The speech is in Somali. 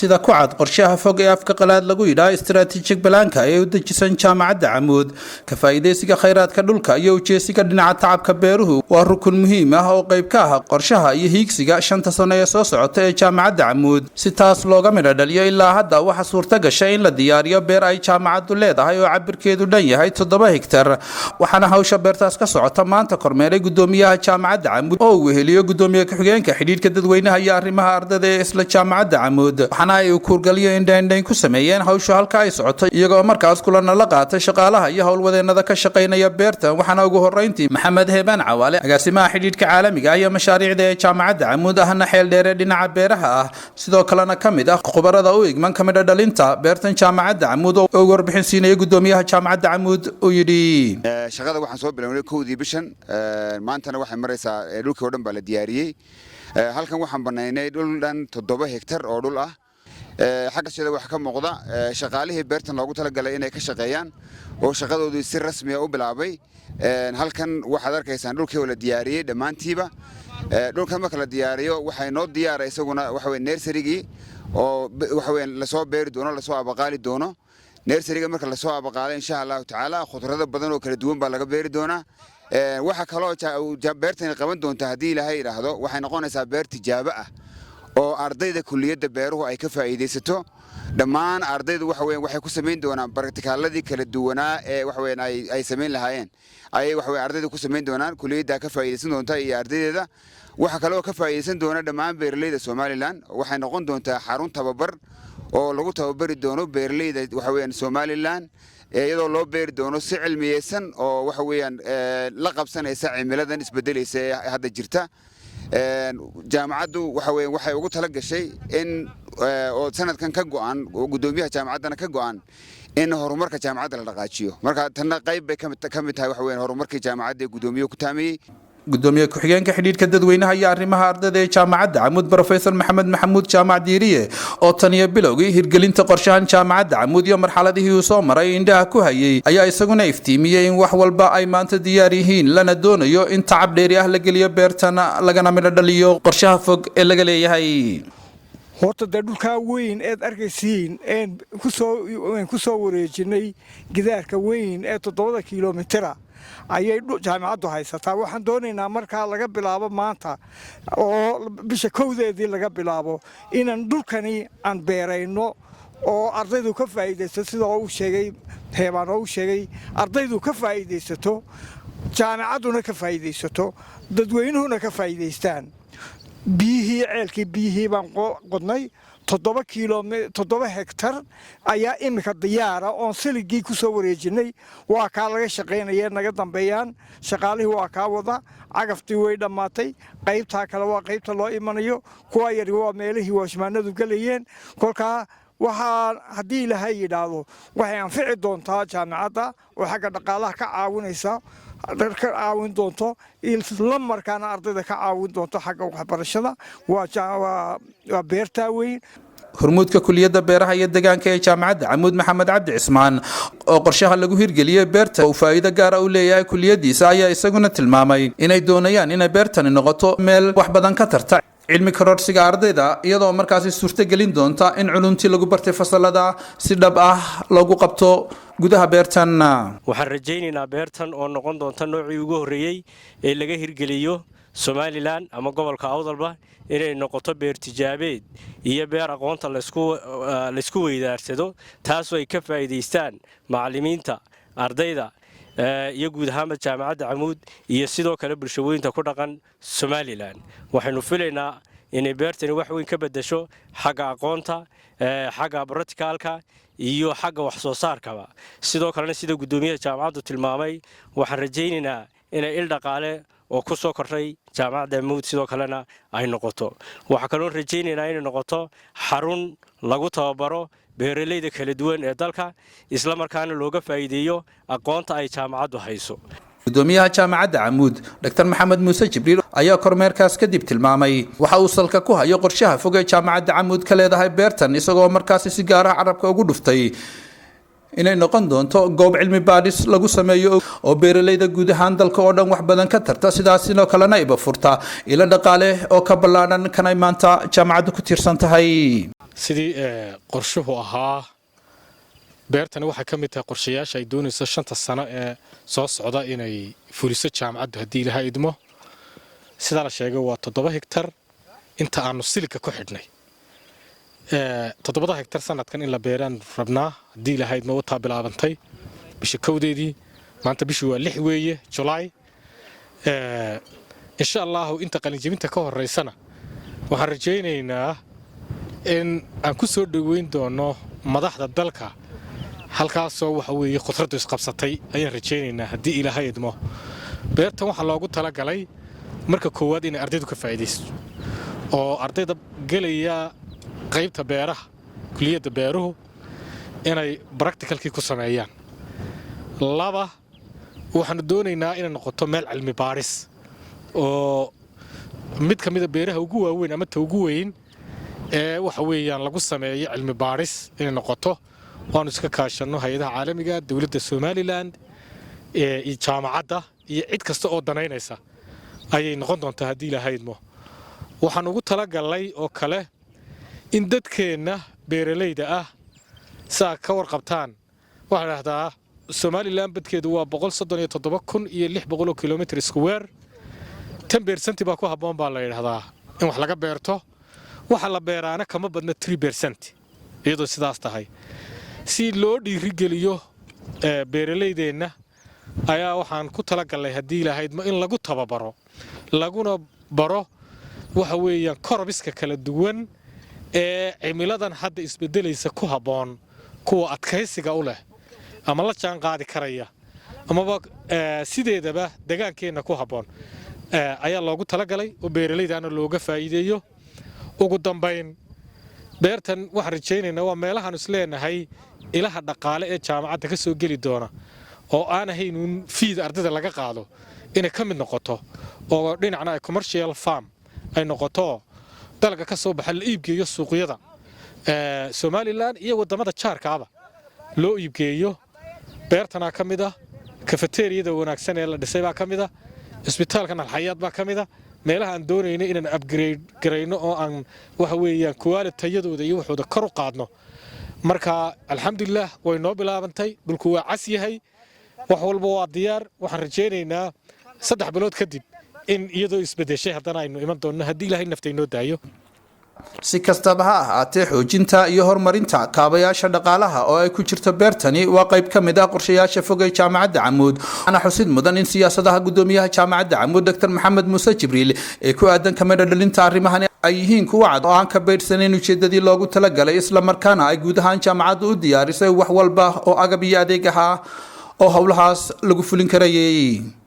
Sida ku cad qorshaha fog ee afka qalaad lagu yidhaah strategic plan-ka ee u dejisan Jaamacadda Camuud, ka faa'iidaysiga khayraadka dhulka iyo ujeesiga dhinaca tacabka beeruhu waa rukun muhiim ah oo qayb ka ah qorshaha iyo hiigsiga 5-ta sano ee soo socota ee Jaamacadda Camuud. Si taas looga midho dhaliyo, ilaa hadda waxaa suurta gashay in la diyaariyo beer ay jaamacaddu leedahay oo cabirkeedu dhan yahay 7 higtar, waxaana hawsha beertaas ka socota maanta kormeeray gudoomiyaha Jaamacadda Camuud oo uu weheliyo gudoomiye ku-xigeenka xidhiidhka dadweynaha iyo arrimaha ardada ee isla Jaamacadda Camuud. Waxaana ay kuurgalyo indhaindhayn ku sameeyeen hawshu halka ay socoto, iyagoo markaas kulana la qaatay shaqaalaha iyo howlwadeenada ka shaqaynaya beertan. Waxaana ugu horeyntii Maxamed Heebaan Cawaale, agaasimaha xidhiidhka caalamiga ah iyo mashaariicda ee Jaamacadda Camuud, ahna xeel dheere dhinaca beeraha ah, sidoo kalena ka mid ah khubarada u igman ka midha dhalinta beertan Jaamacadda Camuud, oo warbixin siinaya gudoomiyaha Jaamacadda Camuud, uu yidhi: Shaqada waxaan soo bilownay 1-dii bishan, maantana waxay maraysaa dhulkii oo dhan baa la diyaariyey. Halkan waxaan banaynay dhul dhan 7 hektar oo dhul ah. Xagga sida waxaa ka muuqda shaqaalihii beertan loogu talagalay inay ka shaqeeyaan oo shaqadoodii si rasmiya u bilaabay. Halkan waxaad arkaysaan dhulkii oo la diyaariyey dhammaantiiba. Dhulkan marka la diyaariyo, waxay noo diyaara isaguna waxa weye nursery-gii oo waxa weeye lasoo beeri doono, lasoo abaqaali doono. Nursery-ga marka lasoo abaqaalo, insha Allahu tacaala, khudrado badan oo kala duwan baa laga beeri doonaa. Waxa kaloo beertani qaban doonta, haddii Ilaahay yidhaahdo, waxay noqonaysaa beer tijaabo ah oo ardayda kuliyadda beeruhu ay ka faa'iidaysato. Dhammaan ardaydu waxa weeyaan waxay ku samayn doonaan practical-adii kala duwanaa ee waxa weeyaan ay samayn lahaayeen ayay waxa weeyaan ardaydu ku samayn doonaan. Kuliyadda ka faa'iidaysan doonta iyo ardaydeeda. Waxa kale oo ka faa'iidaysan doona dhammaan beeralayda Somaliland. Waxay noqon doontaa xarun tababar oo lagu tababari doono beeralayda waxa weeyaan Somaliland, iyadoo loo beeri doono si cilmiyeysan oo waxa weeyaan la qabsanaysa cimiladan isbedelaysa ee hadda jirta. Jaamacaddu waxa weeyaan waxay ugu tala gashay in oo sanadkan ka go'an oo guddoomiyaha jaamacaddana ka go'an in horumarka jaamacadda la dhaqaajiyo. Marka tanna qayb bay ka mid tahay waxa weeyaan horumarkii jaamacadda ee guddoomiyuhu ku taameeyey. Gudoomiye ku-xigeenka xidhiidhka dadweynaha iyo arrimaha ardayda ee Jaamacadda Camuud, Professor Maxamed Maxamuud Jaamac Diiriye, oo tan iyo bilowgii hirgelinta qorshahan Jaamacadda Camuud iyo marxaladihii uu soo maray indhaha ku hayay, ayaa isaguna iftiimiyey in wax walba ay maanta diyaar yihiin, lana doonayo in tacab dheeri ah la geliyo beertan, lagana midho dhaliyo qorshaha fog ee laga leeyahay. Horta dee dhulkaa weyn eed arkaysiin een ku soo wareejinay gidaarka weyn ee 7-da kilomitira ayay jaamacaddu haysataa. Waxaan doonaynaa markaa laga bilaabo maanta oo bisha 1-deedii laga bilaabo inaan dhulkani aan beerayno oo ardaydu ka faa'iidaysto, sida uu sheegay Heebaan oo u sheegay, ardaydu ka faa'iidaysato, jaamacadduna ka faa'iidaysato, dadweynuhuna ka faa'iidaystaan. Biyihii, ceelkii biyihii baan qodnay. 7 hektar ayaa iminka diyaara oon siligii ku soo wareejinay. Waa kaa laga shaqaynaya, naga dambeeyaan shaqaalihii, waa kaa wada. Cagaftii way dhammaatay. Qaybtaa kale waa qaybta loo imanayo, kuwaa yari waa meelihii watchman-adu gelayeen. Kolkaa waxaa haddii Ilaahay yidhaahdo waxay anfici doontaa jaamacadda oo xagga dhaqaalaha ka caawinaysa, ka caawin doonto, isla markaana ardayda ka caawin doonto xagga waxbarashada. Waa beertaa weyn. Hormuudka kuliyadda beeraha iyo deegaanka ee Jaamacadda Camuud, Maxamed Cabdi Cismaan, oo qorshaha lagu hirgeliyey beerta uu faa'iido gaara u leeyahay kuliyadiisa, ayaa isaguna tilmaamay inay doonayaan inay beertani noqoto meel wax badan ka tarta cilmi kororsiga ardayda, iyadoo markaasi suurtogelin doonta in culumtii lagu bartay fasalada si dhab ah loogu qabto gudaha beertan. Waxaan rajaynaynaa beertan oo noqon doonta noocii ugu horreeyey ee laga hirgeliyo Somaliland ama gobolka Awdalba inay noqoto beer tijaabeed iyo beer aqoonta laysku weydaarsado, taasoo ay ka faa'iidaystaan macallimiinta, ardayda iyo guud ahaanba Jaamacadda Camuud iyo sidoo kale bulshooyinta ku dhaqan Somaliland. Waxaynu filaynaa inay beertani wax weyn ka beddesho xagga aqoonta, xagga practical-ka iyo xagga wax soo saarkaba. Sidoo kalena, sida guddoomiyaha jaamacaddu tilmaamay, waxaan rajaynaynaa inay il dhaqaale oo ku soo kordhay Jaamacadda Camuud sidoo kalena ay noqoto. Waxaa kaloon rajaynaynaa inay noqoto xarun lagu tababaro beeralayda kala duwan ee dalka, isla markaana looga faa'iideeyo aqoonta ay jaamacaddu hayso. Gudoomiyaha Jaamacadda Camuud, Dr Maxamed Muuse Jibriil, ayaa kormeerkaas kadib tilmaamay waxa uu salka ku hayo qorshaha fog ee Jaamacadda Camuud ka leedahay beertan, isagoo markaasi si gaar ah carabka ugu dhuftay inay noqon doonto goob cilmi baadhis lagu sameeyo oo beeralayda guud ahaan dalka oo dhan wax badan ka tarta, sidaasoo kalena iba furta ilo dhaqaale oo ka ballaadhan kanay maanta jaamacaddu ku tiirsan tahay. Sidii qorshuhu ahaa, beertani waxay ka mid tahay qorshayaasha ay doonayso 5-ta sano ee soo socda inay fuliso jaamacaddu, haddii Ilaha idmo. Sidaa la sheegay, waa 7 higtar inta aanu silika ku xidhnay. 7-da higtar sanadkan in la beeraan rabnaa, haddii Ilaha idmo. Wataa bilaabantay bisha 1-deedii, maanta bishii waa 6 weeye, Julaay. Insha Allahu, inta qalinjebinta ka horeysana waxaan rajaynaynaa in aan ku soo dhoweyn doono madaxda dalka halkaasoo waxa weeye khudraddu isqabsatay ayaan rajaynaynaa, haddii Ilaahay idmo. Beertan waxaa loogu talagalay marka koowaad inay ardaydu ka faa'iidaysto, oo ardayda gelaya qaybta beeraha, kuliyadda beeruhu, inay practicalkii ku sameeyaan. Laba, waxaanu doonaynaa inay noqoto meel cilmi baadhis oo mid ka mida beeraha ugu waaweyn ama ta ugu weyn ee waxa weeyaan lagu sameeyo cilmi baadhis inay noqoto. Waanu iska kaashanno hay-adaha caalamiga, dowladda Somaliland iyo jaamacadda iyo cid kasta oo danaynaysa ayay noqon doontaa, haddii Ilaahay idmo. Waxaan ugu talagalnay oo kale in dadkeenna beeralayda ah saa ka warqabtaan. Waxaa dhahdaa Somaliland badkeedu waa 137,600 kilometer square. 10% baa ku habboon baa la yidhahdaa in wax laga beerto. Waxa la beeraana kama badna 3%. Iyadoo sidaas tahay, si loo dhiirigeliyo beeralaydeenna ayaa waxaan ku talagalnay, haddii Ilahaydmo, in lagu tababaro laguna baro waxa weeyaan cropska kala duwan ee cimiladan hadda isbedelaysa ku habboon, kuwa adkaysiga u leh ama la jaan qaadi karaya amaba sideedaba degaankeenna ku habboon ayaa loogu talagalay oo beeralaydaana looga faa'iideeyo. Ugu dambayn, beertan waxaan rajaynaynaa waa meelahaan isleenahay ilaha dhaqaale ee jaamacadda ka soo geli doona oo aan ahaynuun feeda ardayda laga qaado inay ka mid noqoto, oo dhinacna ay commercial farm ay noqoto, dalagga ka soo baxa la iibgeeyo suuqyada Somaliland iyo waddamada jaarkaaba loo iibgeeyo. Beertanaa ka mid ah, cafeteriada wanaagsan ee la dhisay baa ka mid ah, isbitaalkan Alxayaad baa ka mid ah meelaha aan doonayno inaan upgrade garayno oo aan waxa weeyaan quality tayadooda iyo waxooda kor u qaadno. Marka alxamdulilah, way noo bilaabantay. Dhulku waa cas yahay, wax walba waa diyaar. Waxaan rajaynaynaa 3 bilood kadib in iyadoo isbedeshay haddana aynu iman doonno, haddii Ilaahay nafta inoo daayo. Si kastaba ha ahaatee, xoojinta iyo horumarinta kaabayaasha dhaqaalaha oo ay ku jirto beertani waa qayb ka mid ah qorshayaasha fog ee Jaamacadda Camuud. Waxaana xusid mudan in siyaasadaha gudoomiyaha Jaamacadda Camuud, Dr Maxamed Muuse Jibriil, ee ku aadan kamidha dhalinta arrimahani ay yihiin kuwa cad oo aan ka baydhsanayn ujeedadii loogu talagalay, islamarkaana ay guud ahaan jaamacaddu u diyaarisay wax walba oo agab iyo adeeg ahaa oo howlahaas lagu fulin karayay.